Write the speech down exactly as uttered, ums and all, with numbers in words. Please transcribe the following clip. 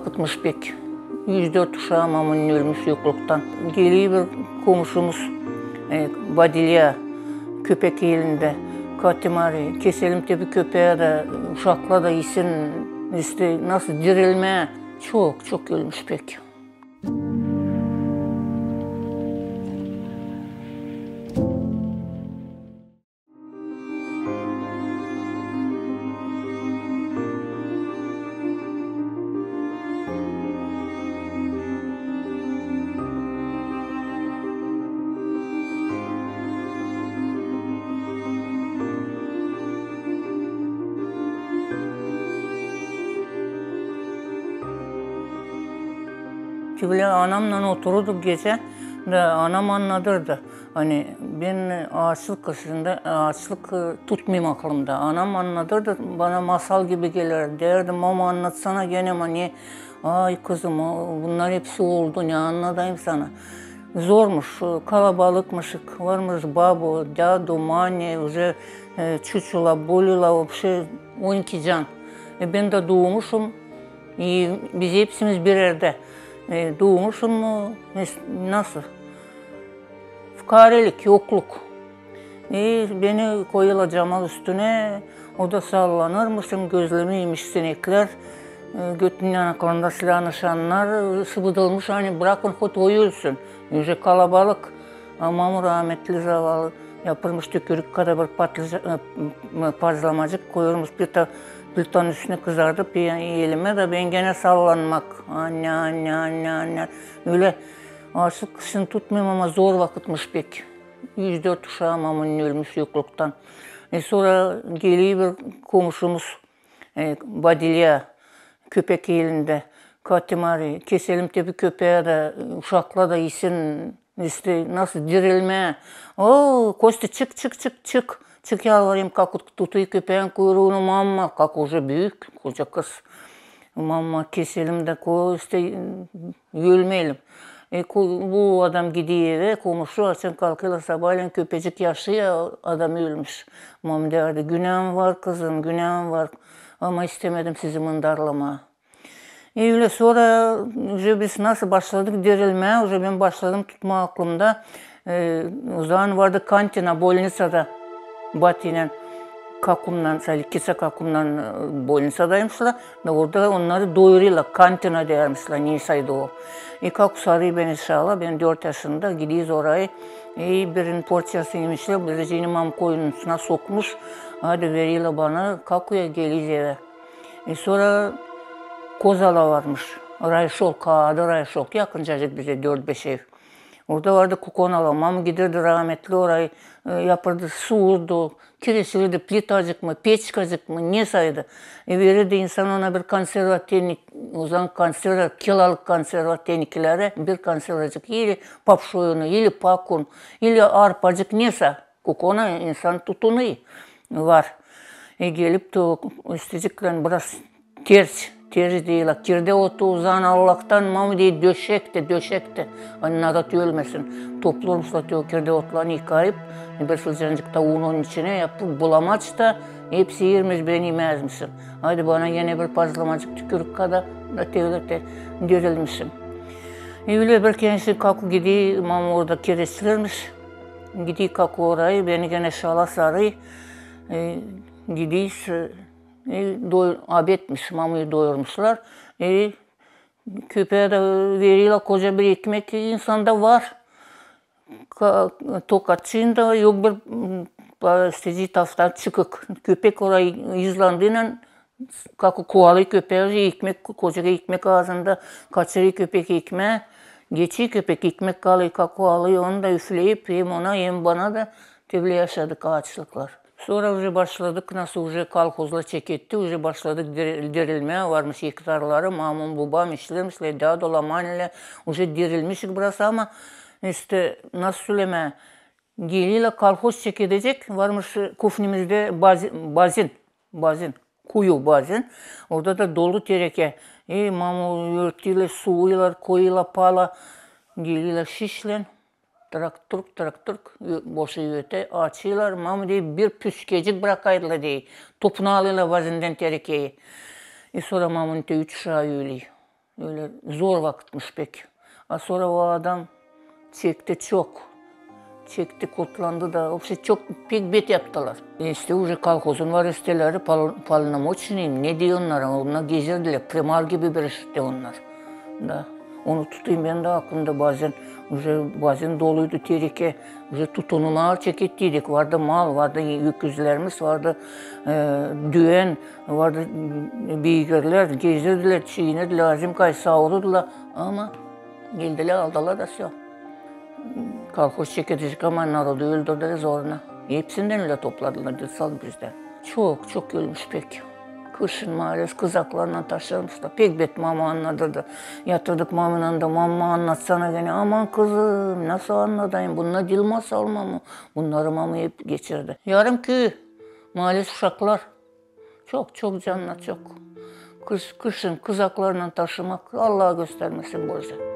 Sıkıtmış pek. Üç-dört uşaa mamunun ölmüş yokluktan. Geler bir komuşumuz, e, Badilya, köpek elindä. Katimari, keselim te bu köpeä dä, uşaklar da isin, işte, nasıl dirilmää. Çok, çok ölmüş pek. Te bilä, anamnan otururduk gecä, da anam annadırdı. Ani bän aaçlık kışında, aaçlık, e, tutmayım aklımda. Anam annadırdı, bana masal gibi gelerdi. Deerdi: "Mama, annatsana genä, ama ne, ay kızım, o, bunnar hepsi oldu, ne annadayım sana?" Zormuş, e, kalabalıkmışık, varmış babo, dädu, mane, uje, e, çuçula, bulila, вообще on iki can. E, bän dä duumuşum, e, biz hepsimiz bir erdä, e, duumuşum, e, mes-, nasıl? Fukarelik, yokluk. E, beni koyula camal üstünä, o da sallanırmış, hem gözlemiymiş sineklär, e, götünün yanaklarında silä nışannar, e, sıbıdılmış, ani brakın hot o ölsün. Uje kalabalık. A mamu rametli zavallı yapırmış tükürük kadar bir patlıca-, e, m-, m-, pazlamacık koyurmuş plita-, plitanın üstünä kızardıp, e, elimä da bän genä sallanmak. Anne, anne, anne, anne. Ölä aaçlık kışın tutmayım, ama zor vakıtmış pek. Üç-dört uşaa mamunun ölmüş yokluktan. E, sora geler bir komuşumuz, e, Badilya, köpek elindä. Katimari, keselim te bu köpeä dä, uşaklar da isin, işte, nasıl dirilmää. "O, Kostya, çık, çık, çık, çık. Çık, yalvarayım, kaku tutuyım köpeän kuyruunu, mama, kaku uje büük, koca kız. Mama, keselim dä, ko-, işte, ölmeyelim." E, ko-, bu adam gider evä, komuşu, açan kalkêrlar sabaalän, köpecik yaşêr, a adam ölmüş. Mamu deerdi: "Günäm var, kızım, günäm var. Ama istemedim sizi mındarlamaa." E, ölä sora uje biz nasıl başladık dirilmää, uje bän başladım tutmaa aklımda. E, o zaman vardı kantina bolnicada. Batiylän kakumnan, Salkisa kakumnan, e, bolnicadaymışlar. Da orada onnarı doyurêrlar, kantina deermişlär, neysä o. E, kaku sarêr beni aşaa, bän dört yaşında, gideriz orayı. E, birin porţiyasını imişlär, biricini mamu koyunun üstünä sokmuş. Hadi, verêrlär bana, kakuya, geleriz evä. E, sora Kozala varmış. Rayşok, adı Rayşok. Yakıncacık bizä dört-beş ev. Orada vardı kukonala. Mamu giderdi rametli orayı, e, yapırdı, suurdu, kireçlirdi, plitacık mı, peçkacık mı, neysä. E, verirdi insan ona bir konserva tenik-, o zaman konserva, kilalık konserva tenikilärä bir konservacık, ili papşoyunu, ili pakun, ili arpacık, neysä. Kukona insan tutunêr, var. E, gelip dä o üsteciklän biraz terç, terç deerlär, kirdä otu, o zaman Allahtan, mamu deer, döşektä, döşektä. Ani nadat ölmesin. Toplurmuşlar te o kirdä otlarını yıkayıp, bir sıcancıkta un onun içinä yapıp, bulamaç da, hepsi iirmiş, bän imäzmişim. Hadi bana genä bir pazlamacık tükürük kadar, da te ölä te dirilmişim. E, ölä bir kerä kaku gider, mamu orada kireçlirmiş. Gider kaku orayı, beni genä aşaa sarêr, e, gideriz, e, doy-, obedmiş, mamuyu doyurmuşlar. E, köpeä dä vererlär koca bir ekmek, insanda var. Ka-, tokatçının da yok bir, m, pa-, isteyecek tafta çıkık. Köpek orayı ızlandıynan, kaku kovalêr köpeyi, ekmek, koca ekmek aazında, kaçırêr köpek ekmeyi, geçer köpek, ekmek kalêr, kaku alêr, onu da üfleyip, hem ona, hem bana da, te bilä, yaşadık aaçlıklar. Sora uje başladık, nasıl uje kolhozlar çeketti, uje başladık dir-, dirilmää, varmış hektarları, mamum, bubam işlemişlär, dädu, mane, uje dirilmişik biraz, ama, işte, nasıl sölemää, gelerlär, kolhoz çekedecek, varmış kufnemizdä bazi-, bazin, bazin, kuyu, bazin. Orada da dolu terekää. E, mamu örtüler, suuylar, koyular, pala. Gelerlär şişlän, traktoruk, traktoruk, ö-, boşa öte, açêrlar. Mamu deer, bir püskecik brakaydılar deer. Topunu alêrlar bazindän terekäyi. E, sora mamunun te üç uşaa öler. Ölä zor vakıtmış pek. A sora o adam çekti çok. Çekti, kutlandı da, вообще çok pek bet yaptılar. İştä uje kolhozun var isteleri, пол-, полномочный, ne deer onnar, onnar gezirdilär, primar gibi bir işti onnar. Da, onu tutêrım bän dä aklımda bazen, uje bazen doluydu tereke, uje tutunmaa çekettiydik, vardı mal, vardı öküzlerimiz, vardı, e, düen, vardı, e, beygirlär, gezirdilär, çiinedilär, azimkay saurdılar, ama geldilär, aldılar da всё. Kolhoz çekecek, ama narodu öldürdülär zoruna. Hepsindän ölä topladılar, dil sal bizdän. Çok, çok ölmüş pek. Kışın maalesef kızaklarlan taşırmışlar. Pek bet mama annadırdı. Yatırdık mamanın da, mama, annatsana genä. Aman kızım, nasıl annadayım? Bunnar diil masal mama. Bunnarı mama hep geçirdi. Yarım küü. Maalesef uşaklar. Çok, çok canına çok. Kış, kışın kızaklarlan taşımak, Allah göstermesin borca.